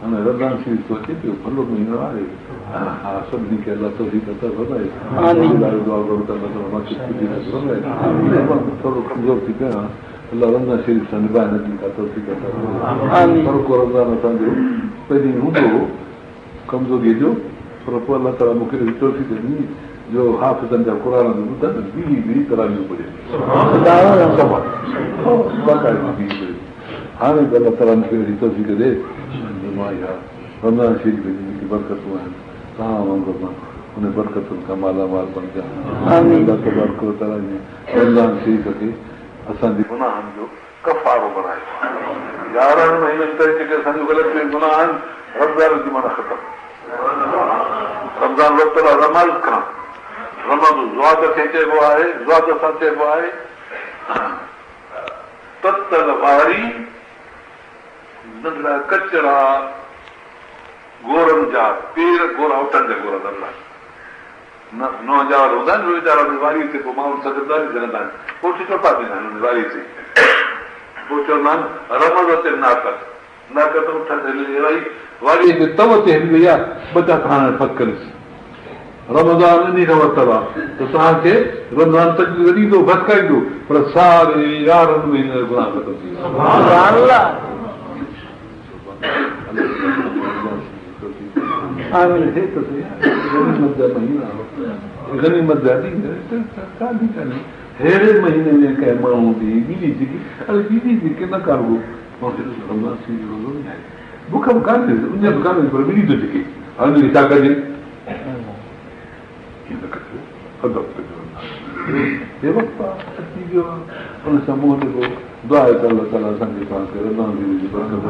هاڻي رمضان شريف ٿو اچي پيو، ڀلو مهينو آهي. ها سڀني کي الله توفيق عطا فرمائي. آمين. دعا ڪرو ته الله تعاليٰ مان کي خوشي نصيب فرمائي. مان ٿورو ڪمزور ٿي پيو آهيان. الله رمضان شريف سان نڀائڻ جي ڪا توفيق عطا فرمائي. آمين. فرق رمضان اسان جو پهرين هوندو هو ڪمزوريء جو، پر پوء الله تعاليٰ مون کي اهڙي توفيق ڏني جو حافظن جا قرآن به ٻڌن بيهي بيهي تراويحون پڙهي. سڀ باقاعده بيهي پڙهي. هاڻي به الله تعاليٰ مون کي اهڙي توفيق ڏي جو مان اها رمضان شريف جون جيڪي برڪتون آهن توهان وانگر مان انهن برڪتن کان مالا مال بڻجان. الله تبارڪ وتعاليٰ انهي رمضان شريف کي اسان جي گناهن جو ڪفارو بڻايو آهي. 11 مهينن تائين جيڪي اسان جون غلطيون ۽ گناهه آهن رمضان جي معنيٰ ختم. رمضان ورتل آهي رمز کان. رمز ضاد کي چئبو آهي، ضاد سان چئبو آهي. تتل واري، ننڍڙا ڪچڙا گورن جا پير، گورا اٺن جا گورا ننڍڙا نوان ڄاول هوندا آهن، اهي ويچارا ان واريء تي پوء ماڻهن سان گڏ نه هلي سگهندا آهن، پوء اٺ چوپا ٿيندا آهن ان واريء تي، پوء چوندا آهن رمزت الناقة، ناقة اٺ تي هلي وئي، واريء جي تئو تي هلي وئي آهي، ٻچا ته هاڻي ڦڪ ڪريس. رمضان انهي کان ورتل آهي ته توهان کي رمضان تڪليف ڏيندو، ڀٽڪائيندو، پر ساري 11 مهينن جا گناهه ختم ٿي ويندا. غنيمت جا مهينا غنيمت جا ڏينهن ڪانهي ڪانهي ههڙي مهيني ۾ ڪنهن ماڻهو جي ٻلي جهڪي اڙي ٻلي جهڪي نه ڪا رڳو رمضان شريف جو روزو نه آهي بک به ڪانه اڃ به ڪانه پر ٻلي ٿو جهڪي هاڻي ان کي ڇا ڪجي؟ ائين نه ڪجو، ادب ڪجو. هي وقت آ اچي ويو آ ان سان منهن ڏبو. دعا آهي ته الله تعالي اسان کي توهان کي رمضان شريف جي برڪت.